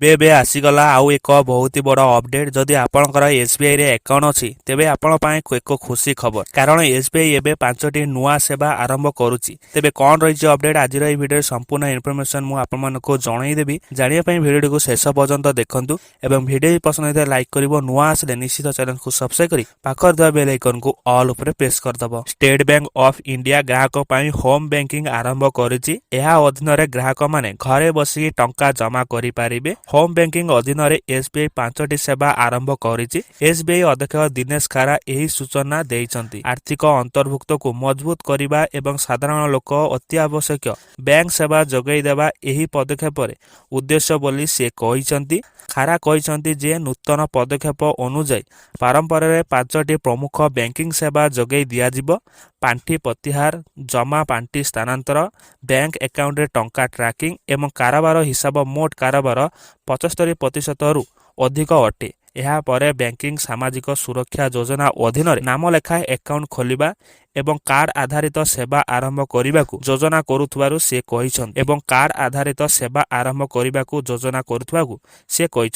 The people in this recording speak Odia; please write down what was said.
ଏବେ ଆସିଗଲା ଆଉ ଏକ ବହୁତ ବଡ଼ ଅପଡେଟ୍। ଯଦି ଆପଣଙ୍କର ଏସ୍ବିଆଇରେ ଆକାଉଣ୍ଟ ଅଛି, ତେବେ ଆପଣ ପାଇଁ ଏକ ଖୁସି ଖବର, କାରଣ ଏସ୍ବିଆଇ ଏବେ ପାଞ୍ଚଟି ନୂଆ ସେବା ଆରମ୍ଭ କରୁଛି। ତେବେ କ'ଣ ରହିଛି ଅପଡେଟ୍, ଆଜିର ଏହି ଭିଡ଼ିଓରେ ସମ୍ପୂର୍ଣ୍ଣ ଇନଫର୍ମେସନ୍ ମୁଁ ଆପଣମାନଙ୍କୁ ଜଣାଇଦେବି। ଜାଣିବା ପାଇଁ ଭିଡ଼ିଓଟିକୁ ଶେଷ ପର୍ଯ୍ୟନ୍ତ ଦେଖନ୍ତୁ ଏବଂ ଭିଡ଼ିଓ ପସନ୍ଦ ହେଇଥିଲେ ଲାଇକ୍ କରିବ। ନୂଆ ଆସିଲେ ନିଶ୍ଚିତ ଚ୍ୟାନେଲକୁ ସବସ୍କ୍ରାଇବ୍ କରି ପାଖରେ ଥିବା ବେଲ୍ ଆଇକନକୁ ଅଲ୍ ଉପରେ ପ୍ରେସ୍ କରିଦେବ। ଷ୍ଟେଟ୍ ବ୍ୟାଙ୍କ ଅଫ୍ ଇଣ୍ଡିଆ ଗ୍ରାହକ ପାଇଁ ହୋମ୍ ବ୍ୟାଙ୍କିଂ ଆରମ୍ଭ କରିଛି। ଏହା ଅଧୀନରେ ଗ୍ରାହକମାନେ ଘରେ ବସିକି ଟଙ୍କା ଜମା କରିପାରିବେ। ହୋମ୍ ବ୍ୟାଙ୍କିଂ ଅଧୀନରେ ଏସ୍ବିଆଇ ପାଞ୍ଚଟି ସେବା ଆରମ୍ଭ କରିଛି। ଏସ୍ବିଆଇ ଅଧ୍ୟକ୍ଷ ଦିନେଶ ଖାରା ଏହି ସୂଚନା ଦେଇଛନ୍ତି। ଆର୍ଥିକ ଅନ୍ତର୍ଭୁକ୍ତକୁ ମଜବୁତ କରିବା ଏବଂ ସାଧାରଣ ଲୋକ ଅତ୍ୟାବଶ୍ୟକ ବ୍ୟାଙ୍କ ସେବା ଯୋଗାଇ ଦେବା ଏହି ପଦକ୍ଷେପରେ ଉଦ୍ଦେଶ୍ୟ ବୋଲି ସେ କହିଛନ୍ତି। ଖାରା କହିଛନ୍ତି ଯେ ନୂତନ ପଦକ୍ଷେପ ଅନୁଯାୟୀ ପ୍ରାରମ୍ଭରେ ପାଞ୍ଚଟି ପ୍ରମୁଖ ବ୍ୟାଙ୍କିଂ ସେବା ଯୋଗାଇ ଦିଆଯିବ: ପାଣ୍ଠି ପ୍ରତ୍ୟାହାର, ଜମା ପାଣ୍ଠି ସ୍ଥାନାନ୍ତର, ବ୍ୟାଙ୍କ ଆକାଉଣ୍ଟରେ ଟଙ୍କା ଟ୍ରାକିଂ ଏବଂ କାରବାର ହିସାବ। ମୋଟ କାରବାର 75 ପ୍ରତିଶତରୁ ଅଧିକ ଅଟେ। ଏହାପରେ ବ୍ୟାଙ୍କିଂ, ସାମାଜିକ ସୁରକ୍ଷା ଯୋଜନା ଅଧୀନରେ ନାମଲେଖା, ଆକାଉଣ୍ଟ ଖୋଲିବା ଏବଂ କାର୍ଡ ଆଧାରିତ ସେବା ଆରମ୍ଭ କରିବାକୁ ଯୋଜନା କରୁଥିବାରୁ ସେ କହିଛନ୍ତି ଏବଂ କାର୍ଡ ଆଧାରିତ ସେବା ଆରମ୍ଭ କରିବାକୁ ଯୋଜନା କରୁଥିବାକୁ ସେ କହିଛନ୍ତି।